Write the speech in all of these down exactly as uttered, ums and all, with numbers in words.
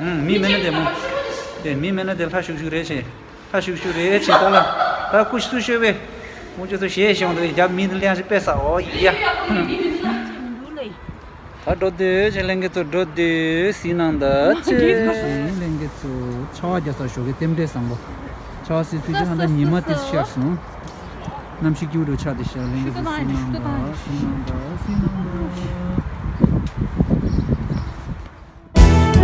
ཨུམ། མི་མེད་ན་དེ་མོ། དེ་མི་མེད་ན་དེ་ལྷ་ཤུག་ཤུག་རེད་ཆེ། ལྷ་ཤུག་ཤུག་རེད་ཆེ། ད་ལ་ད་ཀུ་ཤུ་ཤོད་པས། ཁོང་ཚོ་ཞེས་ཤོང་དུ་རྒྱབ་མི་དེ་ལེན་ཞིག་པས་ས་འོ་ཡ། ད་འགྲོ་དུས་ཅི་ལྷན་རྒྱས་ཚོ་འགྲོ་དུས་སི་ནང་ད་ཅི་ལྷན་རྒྱས་ཚོ་ཆར་པ་རྒྱག་ས་ཞོགས་ཀས་རྟེན་འབྲེལ་བཟང་པོ། ཆར་པ་སི་ཚུལ་གྱི་ཧ་ད་ཉི་མ་དེ་ཤར་སོང་། གནམ་གཤིས་སྐྱིད་པོ་འདྲ་ཆགས་ཏེ་ཤར་ལྷན་རྒྱས་ཚོ་སི་ནང་ད་སི་ནང་ད་སི་ནང་ད།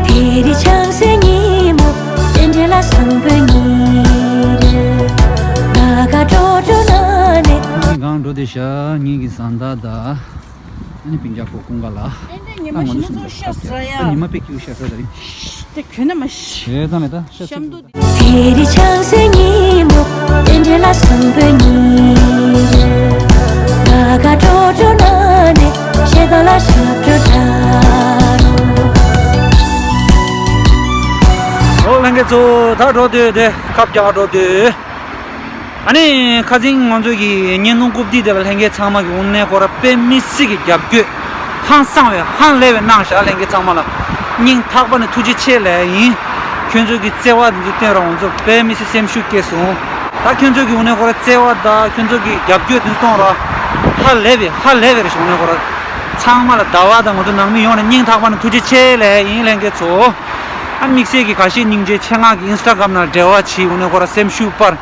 དེ་རིང་ཆང་སའི་ཉིན་མོ། རྟེན་འབྲེལ་ལ་བཟང་པོའི་ཉིན་རེད། ང་དགའ་སྤྲོ་སྤྲོ་ན་ནས། གང་འགྲོ་དེ་ཤ་ཉིན་གྱི་བཟང་ད་ད། ཨ་ནི་སྤུན་ཀྱག་ཕོ་ཀུན་དགའ་ལ། ཨེ་འདྲ་ཉི་མ་ཞིག་ཚོ་ཤ་ཟ་ཡ། ཉི་མ་པེ་ཀྱུ་ཤ་ཟ་ད་རིང་། དེ་གྱོན་ན་མ་ཤི། ཞེ་ད་ལེ་ད་ཤ་ཟ། ཤམ་དུ། དེ་རིང་ཆང་སའི་ཉིན་མོ། རྟེན་འབྲེལ་ལ་བཟང་པོའི་ཉིན་རེད། ང་དགའ་སྤྲོ་སྤྲོ་ན་ནས། ཞེ་ད་ལ་ཞབས་བྲོ་འདྲ་རུ། ཨོ་ལྷན་རྒྱས་ཚོ་ད་འགྲོ་དུས་དེ་ཁབ་རྒྱག་འགྲོ་དུས། ཨ་ནི་ཁ་སང་ང་ཚོ་གི་བརྙན་ཐུང་རྐུབ་སྟེགས་དེ་ལ་ལྷན་རྒྱས་ཚང་མ་གི་དངོས་གནས་ཁོ་ར་དཔེ་མི་སྲིད་ཀྱི་རྒྱབ་སྐྱོར་ཧང་སང་བའི་ཧང་ལས་པའི་གནང་བཞག་ལྷན་རྒྱས་ཚང་མ་ལ་སྙིང་ཐག་པ་ནས་ཐུགས་རྗེ་ཆེ་ལབ་ཡིན། ཁྱོད་ཚོ་གི་བརྩེ་བ་འདི་ཚོ་བསྟན་ར་ང་ཚོ་དཔེ་མི་སྲིད་སེམས་ཤུགས་སྐྱེས་སོང་། ད་ཁྱོད་ཚོ་གི་དངོས་གནས་ཁོ་ར་བརྩེ་བ་དང་ཁྱོད་ཚོ་གི་རྒྱབ་སྐྱོར་འདི་ཚོ་གཏོང་ར་ཧ་ལས་པའི་ཧ་ལས་པའི་རེ་ཞིག་དངོས་གནས་ཁོ་ར་ཚང་མ་ལ་ཟླ་བ་དང་ང་ཚོ་ནང་མི་ཡོངས་ནས་སྙིང་ཐག་པ་ནས་ཐུགས་རྗེ་ཆེ་ལབ་ཡིན་ལྷན་རྒྱས་ཚོ། ཨ་དམིགས་བསལ་གྱི་ཁ་ཤས་སྙིང་རྗེ་ཆེ་ང་གི་ཨིན་སི་ཊ་གྷ་རམ་ནང་འབྲེལ་བ་བྱེད་འོ་ནས་ཁོ་ར་སེམས་ཤུགས་སྤར།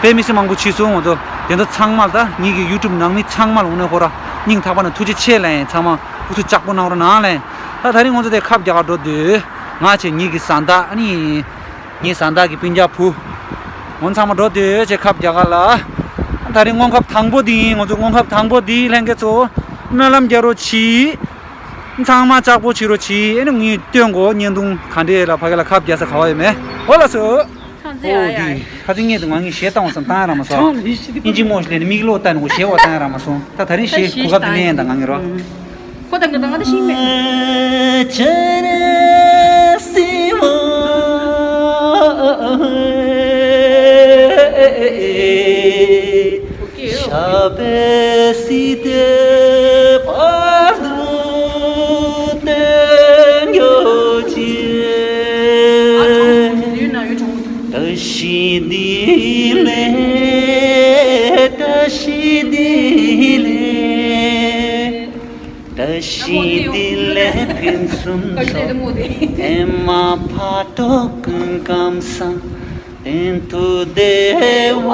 དཔེ་མི་སྲིད་མང་པོ་བྱེད་སོང་ང་ཚོ། དེ་ཚོ་ཚང་མ་ལ་ད་ངེད་ཀྱི་ཡུ་ཊུབ་ནང་མི་ཚང་མ་ལ་འོ་ནས་ཁོ་ར་སྙིང་ཐག་པ་ནས་ཐུགས་རྗེ་ཆེ་ལབ་ཡིན། ཚང་མ་སྐུ་གཟུགས་ལྕགས་པོ་གནང་རོགས་གནང་ལབ་ཡིན། ད་ད་རིང་ང་ཚོ་དེ་ཁབ་རྒྱག་ག་འགྲོ་དུས་ང་བྱས་ངེད་ཀྱི་བཟའ་ཟླ་ཨ་ནི་ངའི་བཟའ་ཟླ་གི་སྤུན་ཀྱག་བུ་ངོ་ཚང་མ་འགྲོ་དུས་བྱས་ཁབ་རྒྱག་ག་ལ། ད་རིང་སྔོན་ཁབ་དང་པོ་འདི་ཡིན། ང་ཚོ་སྔོན་ཁབ་དང་པོ་འདི་ལྷན་རྒྱས་ཚོ་སྨོན་ལམ་རྒྱག་རོགས་གྱིས། ཚང་མ་ལྕགས་པོ་བྱེད་རོགས་གྱིས། ཨེ་ནི་ངས་སྟོན་གོ་བརྙན་ཐུང་ག་འདྲས་ལ་ཕ་གི་ལ་ཁབ་རྒྱག་ས་ག་བ་ཡོད་མེད། འོ་ལགས་སོ། ཁ་འདི་ཁ་ཅིག་ངས་དུ་ང་ངས་ཞེ་བཏང་བ་སམ་བཏང་ཡ་རག་མ་སོང་། ཨིན་ཇི་མོ་ཞིག་ལས་ནི་མིག་ལོག་བལྟ་ནི་གོ་ཞེ་བ་བཏང་ཡ་རག་མ་སོང་། ད་ད་རིང་ཞེ་གོ་སྐབས་དེ་ལེན་ཡ་ད་ང་ངས་རོ། ཁོ་དང་གི་དང་ང་ད་ཤིང་མེད། ཞབས་པད་སྲིད་མཐའི་བར་དུ་བརྟན་གྱུར་ཅིག། བཀྲ་ཤིས་བདེ་ལེགས། བཀྲ་ཤིས་བདེ་ལེགས། བཀྲ་ཤིས་བདེ་ལེགས་ཕུན་སུམ་ཚོགས། ཨེ་མ་ཕ་གྲོགས་ཀུན་ཁམས་བཟང་། དོན་དུ་བདེ་བ་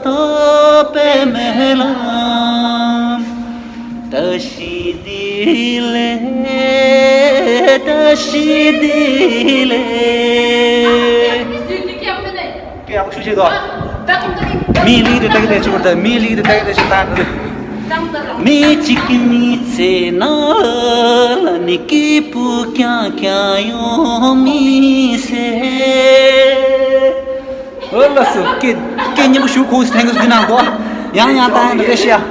ཐོབ་པའི་སྨོན་ལམ། བཀྲ་ཤིས་བདེ་ལེགས། བཀྲ་ཤིས་བདེ་ལེགས། ཀེ་ཡག་ཤུ་ཆེ་དོ། མི་ལིག་དེ་ཏག་ཏག་ཆུ་བར་ད་མི་ལིག་དེ་ཏག་ཏག་ཆུ་ད་འདི། མི་གཅིག་གི་མི་ཚེ་ནང་ལ་ནི་སྐྱིད་པོ་རྐྱང་རྐྱང་ཡོང་མི་སྲིད། ཨོ་ལགས་སོ། སྐད་སྐད་སྙན་པོ་ཞུ། ཁོང་ལྷན་རྒྱས་འདི་ནང་དུ་ཡང་ཡང་བཏང་ཡང་འདི་འདྲ་ཤི་ཡ།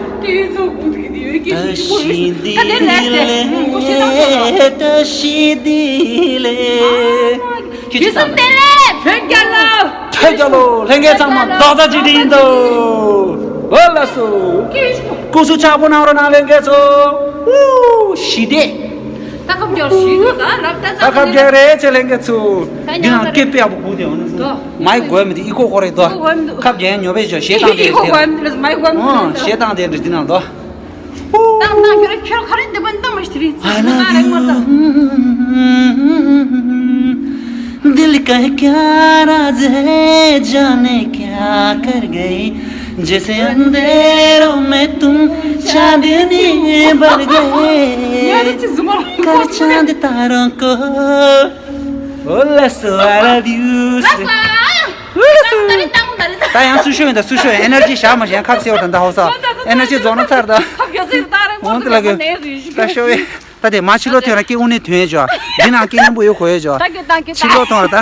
བཀྲ་ཤིས་བདེ་ལེགས། བཀྲ་ཤིས་བདེ་ལེགས། ཁྱེད་ཚོ་བདེ་ལེགས། བོད་རྒྱལ་ལོ། བོད་རྒྱལ་ལོ། ལྷན་རྒྱས་ཚང་མ་རྡོག་རྩ་གཅིག་སྒྲིལ་ཡིན་དོ། ཨོ་ལགས་སོ། སྐུ་གཟུགས་ཆགས་པོ་གནང་རོགས་གནང་ལྷན་རྒྱས་ཚོ། ཨུ་ཞི་བདེ། ད་ཁབ་རྒྱག་ཞུས་འདུག་ད་ལབ་ད་ད་ཁབ་རྒྱག་རེད་ཆེ་ལྷན་རྒྱས་ཚོ། ད་འདི་ནང་ཉང་སྐད་དཔེ་ཡག་པོ་གོ་དེ་འོ་ན། མའི་གོ་མི་འདི་ཨི་ཁོ་ཁོ་རེད་དོ། ཁབ་རྒྱག་ཉོ་བའི་ཇོ་ཞེ་དང་དེ་ཨི་ཁོ་གོ་མི་འདི་མའི་གོ་མི་འདི། ཞེ་དང་དེ་འདྲི་འདི་ནང་དོ། ཏང་ཏང་ཁྱོད་ཁྱོད་ག་རེ་འདི་པ་འདི་མ་ཤི་རི། I love you. दिल का क्या राज है, जाने क्या कर गई, जैसे अंधेरों में तुम चांदनी बन गए। कर चांद तारों को। ཨོ་ལགས་སོ། I love you. ད་ཡང་སུ་ཤོད་ཡིན་ད་སུ་ཤོད་ཡིན། ཨེ་ནར་ཇི་བཞག་མ་བཞག་ཁབ་སེ་བ་ད་ད་ཧོ་ས། ཨེ་ནར་ཇི་རྫོགས་ན་ཚར་ད། འོང་དེ་ལ་གི་ད་ཤོད་ཡིན། ད་དེ་མ་ཕྱི་ལོགས་ཐོན་ན་སྐད་དབུ་ནས་ཐོན་ཡོད་ཅོ། འདི་ནང་སྐད་སྙན་པོ་ཡོད་གོ་ཡོད་ཅོ། ཕྱི་ལོགས་ཐོན་ད།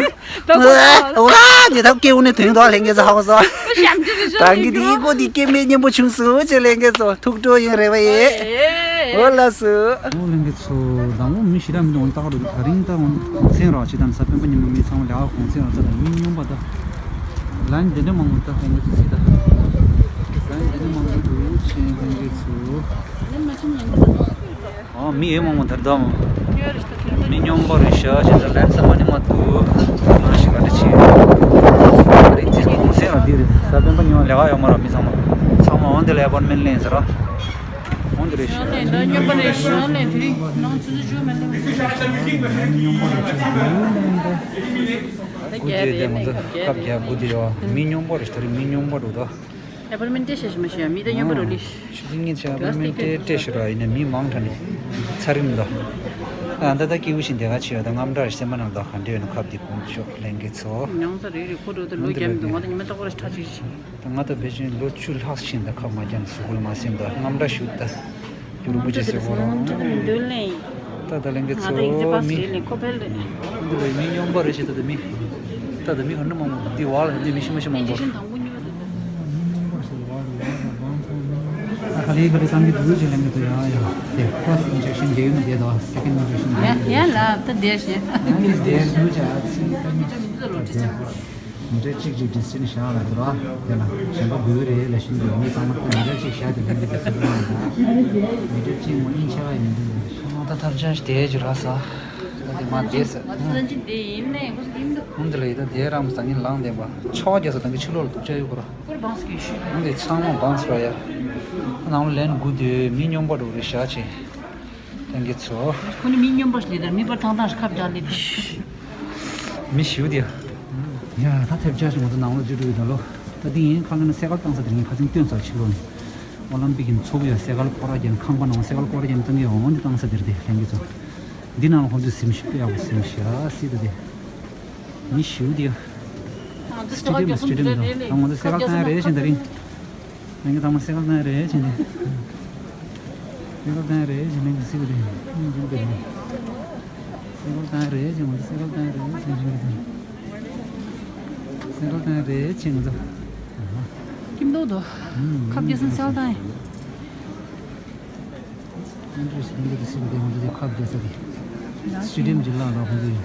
འོ་ར་འདི་ད་སྐད་དབུ་ནས་ཐོན་དོ་ལྷན་རྒྱས་ཚོ་ཧ་གོ་སོང་། ད་གི་འདི་ཡི་གོ་འདི་སྐད་མེད་སྙན་པོ་བྱུང་སོང་ཅེས་ལྷན་རྒྱས་ཚོ་ཐུགས་སྤྲོ་ཡིན་རེ་བ་ཡེ། འོ་ལགས་སོ། འོ་ལྷན་རྒྱས་ཚོ་ད་འོ་མི་ཞེ་དྲག་མི་འདུག་འོ་ད་ག་རུ་ད་རིང་ད་འོ་གུང་སེང་ར་ཅི་ད་ས་སྤེན་པ་ཉི་མ་མི་ཚང་མ་ལས་ཀ་གུང་སེང་ར་ད་ད་མི་སྙོམས་པ་ད་ལན་འདི་འདྲ་མང་པོ་ད་ཧོང་གི་ཚིག་ད་ལན་འདི་འདྲ་མང་པོ་འདུག་ཅེས་ལྷན་རྒྱས་ཚོ། ཨ་མི་ཡོད་མང་པོ་དར་དང་། མི་སྙོམས་པོ་རེད་ཤག་ཅེས་ད་ལན་ས་མ་ནི་མ་འདུག་ང་ཞིག་ག་འདྲ་བྱེད། རེད་ཅེས་གུང་སེང་ར་འདི་རེད། ས་སྤེན་པ་ཉི་མ་ལས་ཀ་ཡོད་མ་ར། མི་ཚང་མ་ཚང་མ་འོང་དེ་ལ་ཨེ་པོན་མེན་ལེན་ཟེར་ར། འོང་དེ་རེད་ཤག་ཞང་ལེན་ད་སྙོམས་པོ་རེད། ཞང་ལེན་དེ་རིང་ནང་ཆུ་ཚོད་བཅུ་མ་ལེན་མི་ཚོད་ཞང་ལེན་ད། སྒུག་དེ་དེ་ང་ཚོ་ཁབ་རྒྱག་སྒུག་དེ་ཡོད། མི་སྙོམས་པོ་རེད། ད་རེས་མི་སྙོམས་པོ་འདུག་ད། ཨེ་པོན་མེན་ཊི་བྱས་ཤི་མ་ཤི་ཡ་མི་ད་སྙོམས་པོ་རུ་ལི། ཆུ་ཚོད་གཉིས་ཆ་ཨེ་པོན་མེན་ཊི་སྤྲད་ཤི་ར་ཡིན་ན་མི་མང་དྲགས་ནས་ཚ་རིམ་ད། ཨ་ད་ད་སྐྱིད་པོ་ཞིག་འདི་ག་བྱེད་ཡ་ད། རྔམ་དྲག་སེམས་པ་ནང་ད་ག་འདྲ་ཡོད་ན་ཁབ་འདི་གོང་ཤོག་ལྷན་རྒྱས་ཚོ། ཉང་ཚ་རེ་རེ་ཁོ་འགྲོ་ད་ལོ་རྒྱབ་མི་འདུག་ང་ད་ཉི་མ་ཏག་པར་ཁྲ་ཅིག་ཅིག་ད་ང་ད་བེད་ཅིང་ལོ་བཅུ་ལྷག་ཕྱིན་ད་ཁབ་མ་རྒྱག་ནས་གཟུགས་པོ་ལ་མ་སེམས་ད་རྔམ་དྲག་ཞུ་ད། རྒྱུ་རུ་པུ་ཅི་སེ་ཧོ་རང་། ད་ད་ལྷན་རྒྱས་ཚོ་མི། ད་ད་མི་ཧོ་ནི་མང་པོ་འདི་བ་ལ་འདི་མི་ཤི་མ་ཤི་མང་པོ། ད་ག་ལེ་ག་ལེ་བཏང་གི་འདུག་ཅེས་ལབ་མི་འདུག་ཡ་ཡ། དེ་first injection རྒྱག་ཡོད་ན་བསྡད་དོ། second injection རྒྱག་ཡོད་ན་བསྡད། ཡ་ཡ་ལ་ད་བསྡད་ཤེ། ཡ་ཡ་བསྡད་འདུག་ཅེས་ཨ་ཙི། མི་འདྲ་གཅིག་གཅིག་distance་བཞག་ལ་འདུག་ར། དེ་ལ་གཞན་པ་དགོས་རེད་ལ་ཤིན་ཏུ་མི་ཚང་མ་མི་འདྲ་གཅིག་བཞག་དེ་ལ་འདི་ག་ཚོད་རང་ད། མི་འདྲ་གཅིག་མོ་ཨིན་ཆ་བ་ཡིན་འདུག་ཤ་མ་ད་ཐབས་ཆག་ཞིག་དེ་ཅིག་ར་ས། ད་དེ་མ་བསྡད་ས། ཧུམ། ད་ལས་ད་དེ་རང་ས་ཉིན་ལངས་བསྡད་པ་ཆ་བ་རྒྱག་ས་དང་གི་ཕྱི་ལོགས་ལ་སྡུག་ཅག་ཡོད་གོ་ར། ཧུམ། དེ་ཚང་མ་བང་སི་ར་ཡ། ནང་ལ་ལན་དགུ་དེ་མི་སྙོམས་པ་འགྲོ་རེད་ཤག་ཅེ། ལྷན་རྒྱས་ཚོ། ཁོ་ནི་མི་སྙོམས་པ་ཞིག་ལས་ད་མི་པར་ཐང་ཐང་ཞིག་ཁབ་རྒྱག་ལས་དེ། མི་ཞིག་དེ། ཡ་ད་ཐེབས་ཆག་ཞིག་ང་ཚོ་ནང་ལོགས་བཅུ་དྲུག་ཡོད་ད་ལོ། ད་དེ་ཡིན་ཁ་ལ་ན་སེ་གལ་བཏང་ས་དེ་རིང་ཁ་སང་སྟོན་ས་ཕྱི་ལོགས་ནས། ཨོ་ལམ་པིག་གི་ཚོགས་ཡ་སེ་གལ་སྐོར་ར་རྒྱན་ཁང་པ་ནང་སེ་གལ་སྐོར་ར་རྒྱན་བཏང་གི་འོང་འདི་བཏང་ས་དེར་དེ་ལྷན་རྒྱས་ཚོ། འདི་ནང་ལ་ཁོང་ཚོས་གཟིམ་ཤག་དཔེ་ཡག་པོ་གཟིམ་ཤག་སྲིད་དེ། མི་ཞིག་དེ། སི་ཊེ་ཌི་ཡམ་སི་ཊེ་ཌི་ཡམ་དང་ད་ང་ཚོ་སེ་གལ་བཏང་ཡ་རེད་བཞིན་ད་རིང་། ལྷན་རྒྱས་ཚང་མ་སེ་གལ་བཏང་ཡ་རེད་བྱས་ནས། སེ་གལ་བཏང་ཡ་རེད་བྱས་ནས་སི་གུ་རེད། སེ་གལ་བཏང་ཡ་རེད་བྱས་ང་ཚོ་སེ་གལ་བཏང་ཡ་རེད་བྱས་ནས། སེ་གལ་བཏང་ཡ་རེད་བྱས་ང་ཚོ། ཁྱིམ་ཐོག་ཏུ། ཁབ་རྒྱག་སོང་སེ་གལ་བཏང་ཡ། ཨེ་འདྲ་ཞིག་འདི་འདྲ་ཞིག་འདི་ང་ཚོ་ཁབ་རྒྱག་ས་རེད། སི་ཊེ་ཌི་ཡམ་གྱི་ལག་ལ་ཁོང་ཚོ་ཡོད།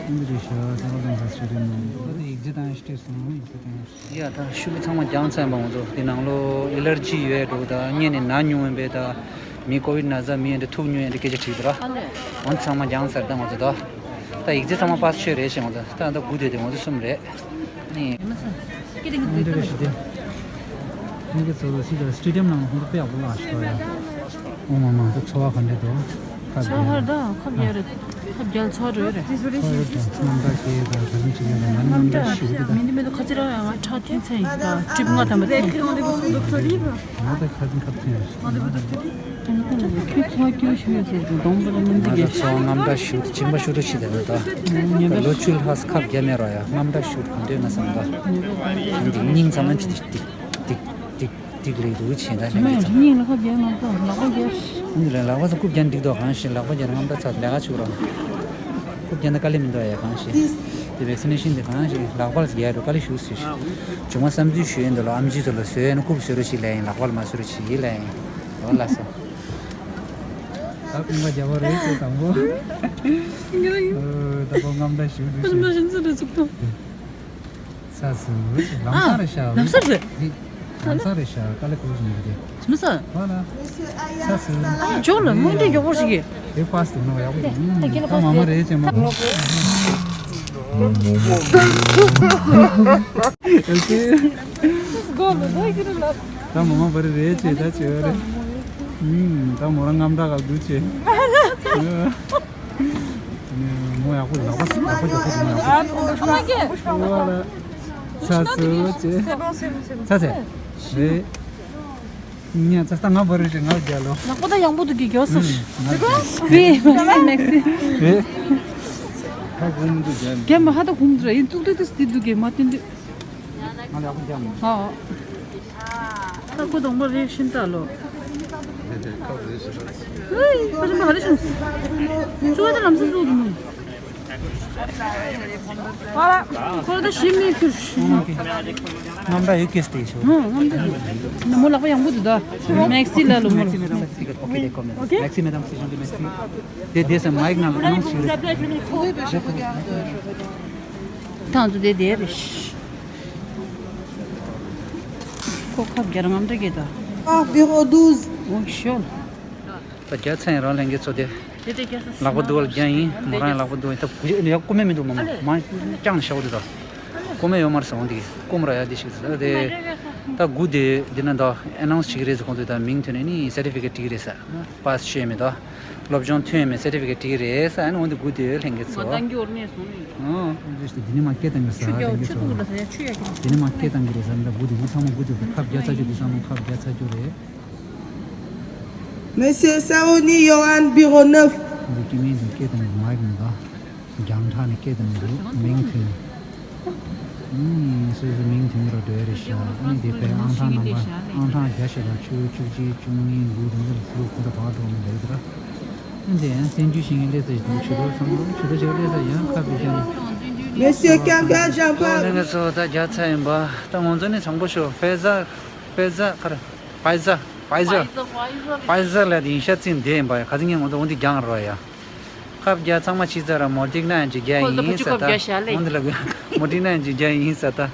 ཨེ་འདྲ་ཞིག་སེ་གལ་བཏང་ས་སི་ཊེ་ཌི་ཡམ་ནང་ད་ཡིག་ཆ་བཏང་ཡ་ཞིག་སྤྲད་སོང་། ཡིག་ཆ་བཏང་ཡ་ཞིག་ཡ་ད་ཤུ་གུ་ཚང་མ་རྒྱང་ཚ་ཡིན་པ་ང་ཚོ་འདི་ནང་ལོ་ཨེ་ལར་ཇི་ཡོད་འགྲོ། ད་གཉེན་ནས་ན་མྱོང་ཡིན་པས་ད་མི་ཀོ་བིད་ན་ཚ་མི་ཡིན་འདི་ཐུག་མྱོང་ཡིན་འདི་སྐད་ཆ་དྲིས་འདུག་ར། འོན་ཚང་མ་རྒྱང་ཚ་རེད་ད་ང་ཚོ་ད། ད་ཡིག་ཚད་ཚང་མ་པཱ་སི་ཆོས་རེད་ཞེས་ང་ཚོ་ད་ད་དགུ་དེ་དེ་ང་ཚོ་གསུམ་རེད། ནི། འདི་རེད་ཞུ་དེ། ཁྱེད་ཚོ་སི་ཊེ་ཌི་ཡམ་ནང་ཁོང་ཚོ་དཔེ་ཡག་པོ་ལགས་ཤོ་ཡ། ཨོ་མ་མ་ད་ཚོར་བ་ག་འདྲ་འདུག་ཁ་ཚོར་བ་ད་ཁབ་རྒྱག་རེད། ཁབ་རྒྱག་ཚོར་རེད་རེད། ཚོར་རེད་ད་རྔམ་དྲག་སྐྱེས་ད་ག་རེ་བྱེད་ཀྱི་ཡོད་ད་ང་ནི་རྔམ་དྲག་ཤི་བ་ད། མི་འདི་མི་འདུག་ཁ་ཚིག་ར་ཡང་ང་ཁྲག་ཐིང་ཚ་ཡིན་ད་ཀྲིབ་ང་དམ་པ་ཐིང་། ང་ད་ཁ་ཚིག་ཁབ་ཐིང་ཡ། ཁྱོད་ཚོར་སྐྱོ་ཤི་ཡོད་ཟེར་གྱི་གདོང་པ་ལ་མི་འདུག་གི་ང་ཚོ་རྔམ་དྲག་ཤུགས་ཅིང་པ་ཤུགས་དྲག་ཤི་དེ་ནི་ད་ལོ་བཅུ་ལྷག་ཁབ་རྒྱག་མེད་ར་ཡ་རྔམ་དྲག་ཤུགས་གང་འདོད་ན་བསམ་ད་འདི་སྙིང་ཚ་མ་ཅི་ཏིག་ཏིག་ཏིག་ཏིག་ ཅིག་ལས་འདུག་ཆེ་ད་ལྷན་རྒྱས་ཚོ། སྙིང་ལ་ཁ་རྒྱག་ང་ཚོ་ལག་པ་རྒྱག་ཤི། ཨ་ནི་ལག་པ་ཚོ་རྐུབ་རྒྱག་འགྲིག་འདུག་གང་ཞིག་ལག་པ་རྒྱག་རྔམ་པ་ཚ་ལས་ཀ་ཆུག་ར། རྐུབ་རྒྱག་ན་དཀའ་ལས་མི་འདུག་ཡ་གང་ཞིག་དེ་བེག་སི་ནེ་ཤིན་དེ་གང་ཞིག་ལག་པ་ལ་རྒྱག་འགྲོ་དཀའ་ལས་ཞུ་སྲིད་ཞུ། ཇུང་བ་བསམ་ཚུལ་ཞུ་ཡས་འདུག་ལ་ཨམ་ཆི་ཚོ་ལ་བཟོས་ཡས་ན་རྐུབ་བཟོས་རོགས་ཞིག་ལས་ཡིན་ལག་པ་ལ་མ་བཟོས་རོགས་ཞིག་ཡིན་ལས་ཡིན། འོ་ལགས་སོ། ད་རྐུན་མ་རྒྱག་པ་རེད་ཟེར་དང་པོ། ད་ཁོ་རྔམ་སྒྲ་ཞུ་འདུག་ཞེས། ཚ་སུ། ལམ་སང་རེད་ཤག་ལམ་སང་རེད། ལམ་སང་རེད་ཤག་དཀའ་ལས་ཁུར་བཞིན་འདུག་སྟེ། ལམ་སང་། ཧོ་ལ། ཚ་སུ། ཇོག་ལ་མོ་འདི་མགྱོགས་པོ་ཞིག་གིས། དེ་པ་སི་དེ་ནོ་ཡག་པོ་ཡིན། ད་ཁྱེད་ལ་ད་པ་སི་མ་མ་དེ། རེད་ཅེ་མ། ད་མ་མ་བ་རེད་ཅེ་ད་ཅེ་བ་རེད། ད་མོ་རང་རྔམ་དྲག་ག་འདུག་ཅེ། མོ་ཡག་པོ་ལག་པ་ལག་པ་མགྱོགས་པོ་འདུག་མོ་ཡག་པོ། ཨ་མ་གེ། ཨོ་ལ། ཚ་སུ་ཅེ། ཚ་ཚེ། རེད། ཉ་ཚ་ས་ང་བར་རེད་ང་རྒྱལ་ལོ། ལག་པ་ད་ཡང་པོ་འདུག་གི་མགྱོགས་སུ། ཨུམ། ང་རྒྱལ། བི་མེག་སི་མེག་སི། རེད། ཧ་གོ་མི་འདུག་རྒྱལ། རྒྱལ་མ་ཧ་ད་གོ་མི་འདུག་ར་ཡིན་ཙུག་ཏུ་ཏུ་སི་འདུག་གི་མ་བསྟན་དུས། ང་ལ་ཡག་པོ་རྒྱལ་མོ། ཧ། ད་ཁོ་དང་པོ་རེ་ཤིན་ཏ་ལོ། རེད་རེད་ཁ་བཟོས་ཟེར་ར། ཧུའི་ཁ་ཆེན་པོ་ཧ་ལས་བྱུང་། ཅུ་བ་ད་ལམ་སེང་བཟོ་འདུག་མོ། ཁོ་ད་ཤི་མི་ཁུར། རྔམ་པ་ཡོད་ཀྱི་སྟེ་ཤོ། ཧུང་རྔམ་པ་ཡོད། ནི་མོ་ལག་པ་ཡང་པོ་འདུག་ད། མེག་སི་ལ་ལོ་མོ་ལ། Merci, madame, c'est gentil, merci. Des, des, c'est Mike, non, non, c'est juste. ཐང་ཚོ་དེ་དེ་རེད། ཁོ་ཁབ་རྒྱ་རྔམ་འདྲ་གི་ད། Ah, bureau douze. ཨོ་ཤོ། ད་རྒྱ་ཚན་རང་ལྷན་རྒྱས་ཚོ་དེ། དེ་དེ་རྒྱ་ས། ལག་པ་འདུག་ལ་རྒྱ་ཡིན། མོ་རང་ལག་པ་འདུག་ཡིན། ད་གུ་ཡ་ཀུ་མེ་མི་འདུག་མ་མ་མ་ཀྱང་ཤའོ་དེ་ད། ཀུ་མེ་ཡོད་མར་སོང་དེ་ཀུ་མ་ར་ཡ་དེ་ཞིག་ད་དེ། ད་གུ་དེ་དེ་ན་ད་ཨེ་ནའུན་སི་བྱེད་ཀྱི་རེད་ཟེར་ཁོང་ཚོས་ད་མིང་ཐོན་ནས་ནི་སར་ཊི་ཕི་ཀེ་ཊི་སྤྲད་ཀྱི་རེད་ས། པཱ་སི་བྱས་མེད་ད། སློབ་སྦྱོང་ཐོན་མེད་སར་ཊི་ཕི་ཀེ་ཊི་སྤྲད་ཀྱི་རེད་ས། ཨ་ནི་འོན་ཏེ་གུ་དེ་ལྷན་རྒྱས་ཚོ། ང་ཏང་གི་འོར་ནས་སོང་ནས། ཨོ། དེ་ནི་མ་སྐད་བཏང་གི་རེད་ས་ཆུ་ལྷན་རྒྱས་ཡོད་ཚོ། ཆུ་འདུག་ལ་ས་ཡ་ཆུ་ཡ་གི། དེ་ནི་མ་སྐད་བཏང་གི་རེད་ས་འདྲ་གུ་དེ་གུ་ཚང་མ་གུ་དེ་ཁབ་རྒྱ་ཚ་རྒྱུ་དེ་ཚང་མ་ཁབ་རྒྱ་ཚ་རྒྱུ་རེད། Monsieur Saoni Yohan, bureau neuf. འདི་ཀི་མིན་དུ་སྐད་དང་མ་ཡིག་མི་འདུག་རྒྱང་ཐག་ནས་སྐད་དང་མི་འདུག་མིང་ཐོན། ཨུམ། སོ་སོའི་མིང་ཐོན་རོ་འགྲོ་ཡ་རེད་ཤག་ཨ་ནི་དེ་པའི་ཨང་གྲངས་ནམ་པར་ཨང་གྲངས་བརྒྱ་ཞེ་དང་བཅུ་བཅུ་གཅིག་བཅུ་གཉིས་དགུ་དེ་འདྲ་ལ་ཟུར་གོ་ད་བར་འགྲོ་མི་འདུག་ར། ཨ་ནི་དེ་ཡང་བཙན་བྱོལ་ཞིང་ངེ་ལས་ས་ཞིག་དང་ཆུ་ཐོག་ཚང་མ་ཆུ་ཐོག་ཆེ་ལས་ས་ཡང་ཁ་བི་ཤ་ནི། Monsieur Kambia Jean Paul. ལྷན་རྒྱས་ཚོ་ད་རྒྱ་ཚ་ཡིན་པ་ད་ང་ཚོ་ནི་དྲང་པོ་ཤོད་ཕེ་ཛ་ཕེ་ཛ་ཁར། Pfizer, Pfizer, Pfizer ལ་དེ་ཡིན་ཤ་ཚིག་འདི་ཡིན་པ་ཁ་ཚིག་ངས་ང་ཚོ་འོ་འདི་རྒྱང་རོ་ཡ། ཁབ་རྒྱ་ཚང་མ་ཕྱི་ཚ་ར་མོ་ཏིག་ན་ཡང་ཅིག་རྒྱ་ཡིན་ས་ད། འོ་འདི་ལ་མོ་ཏིག་ན་ཡང་ཅིག་རྒྱ་ཡིན་ས་ད།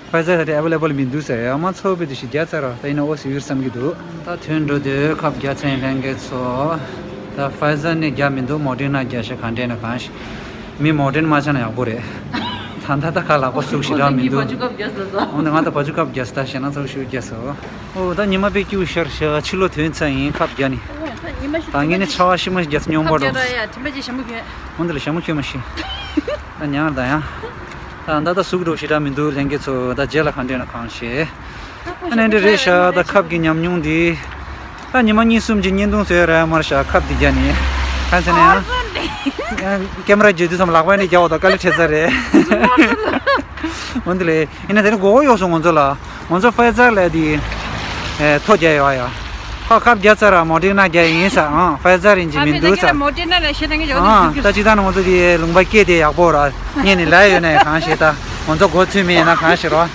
Pfizer ད་དེ་available མི་འདུག་ས་ཡ་མ་ཚོ་བི་དུ་ཞིག་རྒྱ་ཚ་ར་ད་ཡིན་ན་འོ་སི་ཡུར་བསམ་གི་འདུག་ད་ཐོན་འགྲོ་དུས་ཁབ་རྒྱ་ཚ་ཡིན་ལྷན་རྒྱས་ཚོ། ད་Pfizer ནི་རྒྱ་མི་འདུག་མོ་ཏིག་ན་རྒྱ་ཤ་གང་འདྲེན་ན་གང་ཤ། མི་མོ་ཌེན་མ་ཆགས་ན་ཡག་པོ་རེད། ད་ད་ད་ཁ་ལག་པ་ཟུག་ཞེ་དྲག་མི་འདུག་འོ་ན་ང་ད་བ་ཅུ་ཁབ་རྒྱག་ས་ད་ཞེ་ན་ཚོགས་ཤུགས་རྒྱག་སོ། ཨོ་ད་ཉི་མ་དཔེ་སྐྱིད་ཤར་ཤག་ཕྱི་ལོ་དོན་ཚ་ཡིན་ཁབ་རྒྱག་ནི། ད་ངས་ནི་ཆ་བ་ཤི་མ་རྒྱག་ས་སྙོམས་པ་འགྲོ། འོ་ད་ལ་ཞྭ་མོ་ཁྱོད་མ་ཤི། ད་ཉང་ད་ཡང་། ད་ད་ད་ཟུག་འགྲོ་ཞེ་དྲག་མི་འདུག་ལྷན་རྒྱས་ཚོ་ད་རྗེས་ལ་གང་འདྲེན་ན་གང་ཤེས། ཨ་ནི་འདི་རེད་ཤག་ད་ཁབ་ཀྱི་ཉམས་མྱོང་འདི། ད་ཉི་མ་གཉིས་གསུམ་གྱི་བརྙན་ཐུང་བཟོས་ར་མར་ཤག་ཁབ་འདི་རྒྱ་ནི། གང་ཟེར་ན་ཡང་། ཀེམ་ར་བརྗོད་དུས་ཙམ་ལག་པ་ནས་རྒྱག་འོ་ད་དཀའ་ལས་འཕྲད་ས་རེད། འོན་ཏེ་ལས་ཡིན་ན་དེ་ནི་མགོ་བོ་གཡོགས་སོང་ང་ཚོ་ལ། ང་ཚོ་ཕའི་ཛར་ལས་དེ། ཐོ་རྒྱ་ཡོད་ཡ། ཁ་ཁབ་རྒྱ་ཚ་ར་མོ་ཏིག་ན་རྒྱ་ཡིན་ས་ཨང་ཕའི་ཛར་ཡིན་གྱི་མི་འདུག་ས། ཨང་ད་ཅི་ད་ནི་ང་ཚོ་དེ་ལུང་པ་སྐད་དེ་ཡག་པོ་ར་ཉན་ནི་ལ་ཡོད་ན་ཡ་གང་ཤེས་ད། ང་ཚོ་མགོ་ཚོས་མེད་ན་གང་ཤེས་རོ།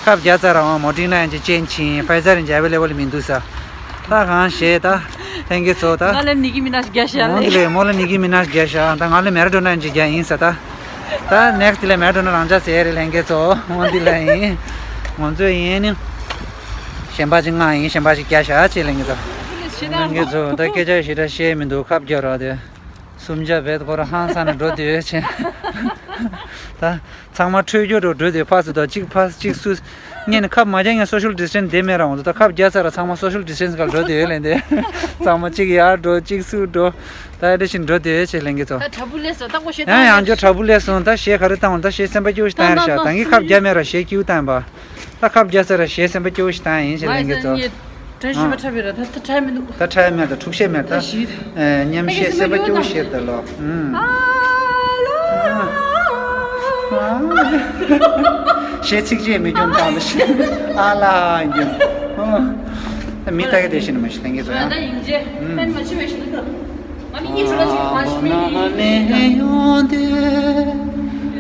ཁབ་རྒྱ་ཚ་ར་འོང་མོ་ཏིག་ན་ཡང་ཅིག་ཅན་ཆིན་ཕའི་ཛར་ཡིན་གྱི་ཨ་བེ་ལེ་བལ་མི་འདུག་ས། ད་གང་ཤེས་ད། ལྷན་རྒྱས་ཚོ་ད། ང་ལ་ནི་གི་མི་ན་རྒྱ་ཤ་ལེ། འོང་དེ་ལས་མོ་ལ་ནི་གི་མི་ན་རྒྱ་ཤ་ད་ང་ལ་མེ་ར་ཌོ་ན་ཡིན་གྱི་རྒྱ་ཡིན་ས་ད། ད་ནེག་སི་ལ་མེ་ར་ཌོ་ན་རང་ཅག་ཟེར་རེད་ལྷན་རྒྱས་ཚོ་འོང་དེ་ལ་ཡིན། ང་ཚོ་ཡིན་ནི། གཞན་པ་ཅིག་ང་ཡིན་གཞན་པ་ཅིག་རྒྱ་ཤ་ཅེས་ལྷན་རྒྱས་ཚོ། ལྷན་རྒྱས་ཚོ་ད་སྐད་ཆ་ཞེ་དྲག་བཤད་མི་འདུག་ཁབ་རྒྱ་ར་དེ། སུམ་བརྒྱ་བེད་ཁོ་ར་ཧང་སང་ནས་འགྲོ་དུས་ཆེ། ད་ཚང་མ་འཕྲོད་སྐྱོད་འགྲོ་འགྲོ་དུས་ཕར་ཚུར་དང་གཅིག་ཕར་གཅིག་སུ། ངས་ནི་ཁབ་མ་རྒྱག་ངས་སོ་ཤལ་ཌི་སི་ཊེན་སི་བསྡད་མེད་ར་འོང་ཚོ་ད་ཁབ་རྒྱག་ཚར་ར་ཚང་མ་སོ་ཤལ་ཌི་སི་ཊེན་སི་ག་འགྲོ་དུས་ལེན་དེ། ཚང་མ་གཅིག་ཡར་འགྲོ་གཅིག་ཚུར་འགྲོ། ད་ཨེ་འདྲ་ཞིག་འགྲོ་དུས་ཆེ་ལེན་གི་ཚོ། ད་དྲ་འབུ་ལས་སོ་ད་ཀོ་ཤེ་ད་ཡང་ཡང་ཅོ་དྲ་འབུ་ལས་སོང་ད་ཞེ་ག་རེ་བཏང་བ་ད་ཞེ་སེམས་པ་སྐྱོ་ཞིག་བཏང་ཡ་ར་ཤག་ད་ངས་ཁབ་རྒྱག་མེད་ར་ཞེ་སྐྱིད་བཏང་བ། ད་ཁབ་རྒྱག་ས་ར་ཞེ་སེམས་པ་སྐྱོ་ཞིག་བཏང་ཡིན་ཞེ་ལེན་གི་ཚོ། དྲན་ཤེས་མ་འཁྲབ་པའི་ར་ད་ད་ཁྲལ་མི་འདུག་ད་ཁྲལ་མེད་ད་འཁྲུག་ཤེས་མེད་ད། ད་ཞིག་ཨེ་མཉམ་ཤེས་སེམས་པ་སྐྱོ་ཤེས་ད་ལོ། ཨུམ། ཨ་ལ། ཨ་ལ། ཞེ་ཚིག་རྗེས་མི་སྐྱོན་ད་ལ་ཞེ་ཨ་ལ་ཡིན་རྒྱུ། ཨུམ། ད་མི་ལྟ་གི་དེ་བཞིན་མ་ཤི་ལེན་གི་ཚོ་ཡང་། ད་ཡིན་རྗེ་ཕན་མ་ཆེ་བའི་ཞིག་ད། ང་ནི་གཉིས་ཁྲོ་ལ་ཞིག་ཕ་ཤི་མི་ཡིན།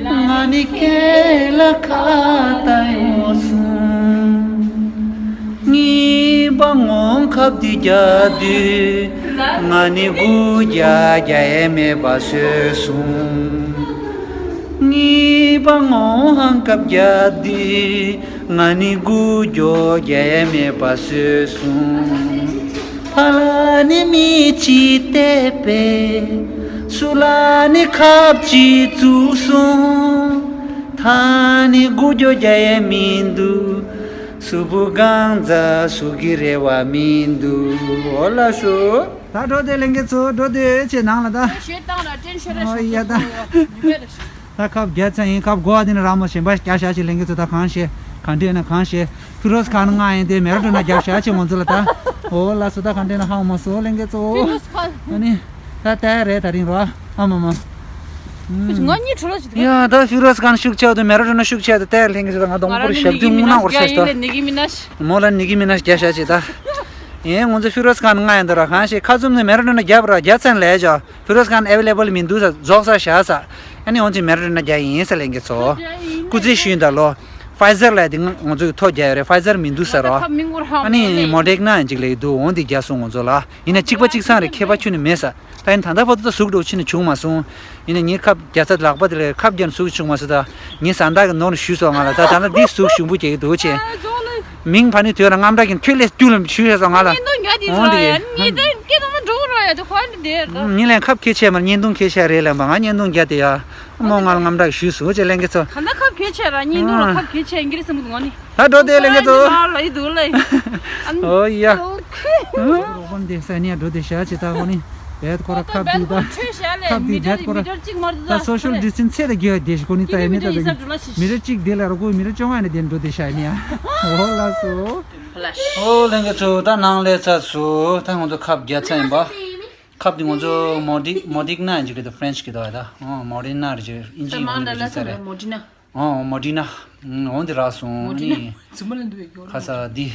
ང་ནི་སྐད་ལ་ཁ་ཏ་ཡོང་སོང་། གཉིས་པ་ངོ་ཁབ་དེ་རྒྱག་དུས། ང་ནི་དགུ་རྒྱག་རྒྱག་ཡས་མེད་པ་བཟོས་སོང་། གཉིས་པ་ངོ་ཧང་སྐབས་རྒྱག་དུས། ང་ནི་དགུ་རྒྱག་རྒྱག་ཡས་མེད་པ་བཟོས་སོང་། ཕ་ལ་ནི་མི་གཅིག་བལྟས་པས། སུ་ལ་ནི་ཁབ་གཅིག་བཙུགས་སོང་། ད་ནི་དགུ་རྒྱག་རྒྱག་ཡས་མི་འདུག། གཟུགས་པོ་གང་ཙམ་གཟུགས་ཀྱི་རེ་བ་མི་འདུག། འོ་ལགས་སོ། ད་འགྲོ་དེ་ལེན་གི་ཚོ་འགྲོ་དེ་ཆེ་ནང་ལ་ད། ཞེས་བཏང་ལ་དྲན་ཤེས་ར་ཨོ་ཡ་ད། ད་ཁབ་བརྒྱ་ཚན་ཡིན་ཁབ་གོ་བ་དེ་ནི་ར་མོ་ཞེན་པ་རྒྱ་ཤ་ཆེ་ལེན་གི་ཚོ་ད་གང་ཤེས་གང་འདྲེ་ན་གང་ཤེས་ཕི་རོ་སི་ཁ་ན་ང་ཡིན་དེ་མེ་ར་འགྲོ་ན་རྒྱབ་ཤ་ཆེ་ང་ཚོ་ལ་ད། འོ་ལགས་སོ་ད་གང་འདྲེ་ན་ཧ་མ་སོ་ལེན་གི་ཚོ། ཨ་ནི། ད་ལྟ་རེད་ད་རིང་རོ། ཨ་མ་མ། ང་གཉིས་ཁྲོ་ལ་ཞིག་ཡ་ད་ཕི་རོ་སི་ཁ་ན་ཤུགས་ཆེ་བ་དུ་མེ་ར་འགྲོ་ན་ཤུགས་ཆེ་བ་དུ་ལྟ་ལེན་གི་ཚོ་ད་ང་དང་པོར་ཞབས་དུས་མུ་ནག་བར་ཤ་ཞིག་ད། མོ་ལ་ནི་གི་མི་ན་རྒྱ་ཤ་ཆེ་ད། ཡིན་ང་ཚོ་ཕི་རོ་སི་ཁ་ན་ང་ཡིན་ད་ར་གང་ཤེས་ཁ་ཙུམ་ནི་མེ་ར་འགྲོ་ན་རྒྱབ་ར་རྒྱ་ཚན་ལས་ཇོ། ཕི་རོ་སི་ཁ་ན་ཨེ་ཝེ་ལེ་བལ་མི་འདུག་ས་རྫོགས་ས་བཞག་ས། ཨ་ནི་འོན་ཅིག་མེ་ར་འགྲོ་ན་རྒྱ་ཡིན་ས་ལེན་གི་ཚོ། སྐུ་ཚེ་ཤུན་ད་ལོ། ཕའི་ཛར་ལ་དེ་ང་ང་ཚོ་གི་ཐོ་རྒྱག་ཡོད་རེད། ཕའི་ཛར་མི་འདུག་ས་རོ། ཨ་ནི་མོ་ཌེག་ན་ཡང་ཅིག་ལེགས་འདུག་འོན་དེ་རྒྱ་སོང་ང་ཚོ་ལ། ཡིན་ན་གཅིག་པ་གཅིག་སང་རེད་ཁྱད་པར་ཁྱོན་ནས་མེད་ས། ད་ཡིན་ད་ལྟ་བར་དུ་ད་ཟུག་འགྲོ་ཕྱིན་ནས་བྱུང་མ་སོང་། ཡིན་ན་ངའི་ཁབ་རྒྱ་ཚ་ལག་པ་དེ་ལས་ཁབ་རྒྱ་ནས་ཟུག་བྱུང་མ་སོང་ད། ངའི་བཟའ་ཟླ་གི་ནོར་ནས་ཞུས་སོང་ང་ལ་ད་ད་ལྟ་འདི་ཟུག་ཞུམ་པོ་རྒྱག་གི་འདུག་ཆེ། མིང་ཕ་ནི་དོན་ལ་རྔམ་དྲག་གིན་ཁྱོད་ལས་རྒྱུ་ལ་ཞུས་ཤེས་སོང་ང་ལ། བརྙན་ཐུང་རྒྱག་དེ་འོང་དེ་ར་ཡ་ཡིན། ཉེ་དོན་སྐད་དུ་མ་འགྲོ་རོགས་ཡ་དེ་ཧོན་དེ་ར། ཉིན་ལན་ཁབ་ཁེ་ཆེ་མར་བརྙན་ཐུང་ཁེ་ཆེ་རེད་ལན་པ་ང་བརྙན་ཐུང་རྒྱག་དེ་ཡ། མོ་ང་ལ་རྔམ་དྲག་ཞུས་སོང་ཆེ་ལན་གི་ཚོ། ད་ལྟ་ཁབ་ཁེ་ཆེ་ར་བརྙན་ཐུང་ལ་ཁབ་ཁེ་ཆེ་ཨིན་གི་རེད་བསམ་གི་འདུག་ང་ནི། ད་འགྲོ་དེ་ལེན་གི་ཚོ། ལ་ཡི་འདུག་ལ་ཡི། ཨོ་ཡ། རོགས་པ་འདི་ས་ནས་འགྲོ་དེ་ཤ་ཆེ་ད་ཧོ་ནི། བེད་ཁོ་ར་ཁབ་དུས་ད། ཁབ་དུས་བེད་ཁོ་ར། ད་སོ་ཤལ་ཌི་སི་ཊན་སི་ཚད་ལ་རྒྱུ་བ་དེ་ཤི་ཁོ་ནི་ད་ཡ་མི་ད་ད་མི་ར་གཅིག་དེ་ལ་རོ་ཁོ་མི་ར་བཅོ་ལྔ་ནས་དེ་འགྲོ་དེ་ཤ་ནི་ཡ། ཨོ་ལ་སོ། ཨོ་ལེན་གི་ཚོ་ད་ནང་ལས་ཚ་སོ་ད་ང་ཚོ་ཁབ་བརྒྱ་ཚ་ཡིན་པ། ཁབ་དེ་ང་ཚོ་མོ་ཌི་མོ་ཌིག་ན་ཡིན་གི་ད་ཧྥ་རེན་ཆི་གི་ད་ཡ་ད། ཨོ་མོ་ཌི་ན་རེད་ཨིན་ཇི་ཡོང་གི་རེད་ས་རེད། མོ་ཌི་ན། ཨོ་མོ་ཌི་ན། ཨོ་འདི་རག་སོང་ནི། ཁ་ས་འདི།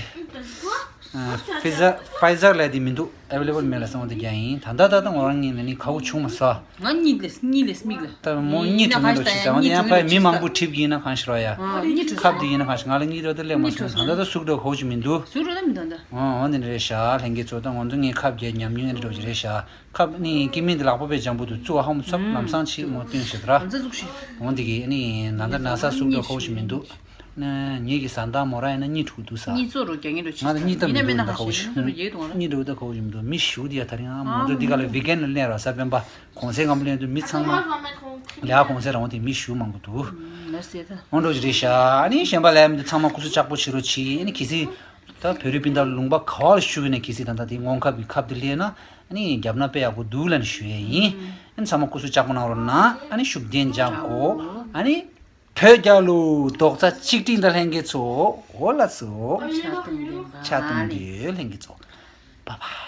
ཕི་ཛར་ཕའི་ཛར་ལས་འདི་མི་འདུག་ཨེ་ཝེ་ལེ་བལ་མེད་ལ་སོང་འདི་རྒྱ་ཡིན་ད་ད་ད་ད་ང་རང་ངས་ནི་ཁ་བོ་བྱུང་མ་ས། ང་གཉིད་ལས་གཉིད་ལས་མིག་ལ། ད་མོ་གཉིད་ཁྲོད་ནས་འགྲོ་ཆི་ས་འོ་འདི་ཡང་ཕའི་མི་མང་པོ་ཁྲིད་ཀྱི་ཡིན་ན་གང་ཤི་རོ་ཡ། ཁབ་འདི་ཡིན་ན་གང་ཤི་ང་ལ་གཉིད་རོ་ད་ལས་མ་སོང་ད་ད་ད་ཟུག་འགྲོ་ཁོ་ཅི་མི་འདུག་ཟུག་འགྲོ་ད་མི་འདུག་ད། ཨོ་འདི་ནི་རེད་ཤ་ལྷན་རྒྱས་ཚོ་ད་ང་ཚོ་ངའི་ཁབ་རྒྱ་ཉམས་མྱོང་ཨེ་འདྲ་ཅི་རེད་ཤ། ཁབ་ནི་ཀི་མིན་འདི་ལག་པ་པའི་ལྗང་བུ་དུ་བཙུགས་ཧ་མོ་ཚབ་ལམ་སང་ཆེ་མོ་སྟོན་ཞེ་དྲ། འོང་འདི་གི་ནི་ན་ད་ན་ས་སུབ་འགྲོ་ཁོ་ཞིག་མི་འདུག་ངེད་ཀྱི་བཟའ་ཟླ་མོ་ར་ཡིན་ན་གཉིད་འཁྲུག་འདུག་ས། གཉིད་ཙོ་རོ་རྒྱ་ངན་རོ་ཆེ་ང་ལ་གཉིད་སྟབས་མི་འདུག་ད་ཁོ་ཞིག་གཉིད་འཁྲུག་ད་ཁོ་ཞིག་མི་འདུག་མི་ཞུ་འདི་ཡ་ད་རིང་ཨ་མོ་ཚོ་འདི་ག་ལ་བི་གན་ལ་ལེན་ར་ས་སྤེན་པ་གོང་ཚེ་སྒམ་པོ་ལེན་དུ་མི་ཚང་མ་ལ་གོང་ཚེ་རང་དེ་མི་ཞུ་མང་པོ་འདུག་འོང་འགྲོ་ཞིག་རེད་ཤ་ཨ་ནི་གཞན་པ་ལ་ཡ་མི་འདུག་ཚང་མ་སྐུ་གཟུགས་ལྕགས་པོ་བྱེད་རོགས་གྱིས་ཨ་ནི་གལ་སྲིད། ད་བོད་རིགས་སྤུན་ཟླ་ལུང་པ་ག་བ་ལ་བཞུགས་ཡོད་ན་གལ་སྲིད་ད་ལྟ་དེ་སྔོན་ཁབ་ཀྱི་ཁབ་དེ་ལེན་ན་ཨ་ནི་རྒྱབ་ན་དཔེ་ཡག་པོ་འདུག་ལབ་ནས་ཞུ་ཡས་ཡིན། ཨ་ནི་ཚང་མ་སྐུ་གཟུགས་ལྕགས་པོ་གནང་རོགས་གནང་ཨ་ནི་ཤུགས་ལྡན་འཇགས་དགོས་ཨ་ནི་བོད་རྒྱལ་ལོ་རྡོག་རྩ་གཅིག་སྒྲིལ་དང་ལྷན་རྒྱས་ཚོ་འོ་ལ་སོ། ཕྱག་སྟོང་ལྡན་པ་ཕྱག་སྟོང་ལྡན་ལྷན་རྒྱས་ཚོ། བ་བ།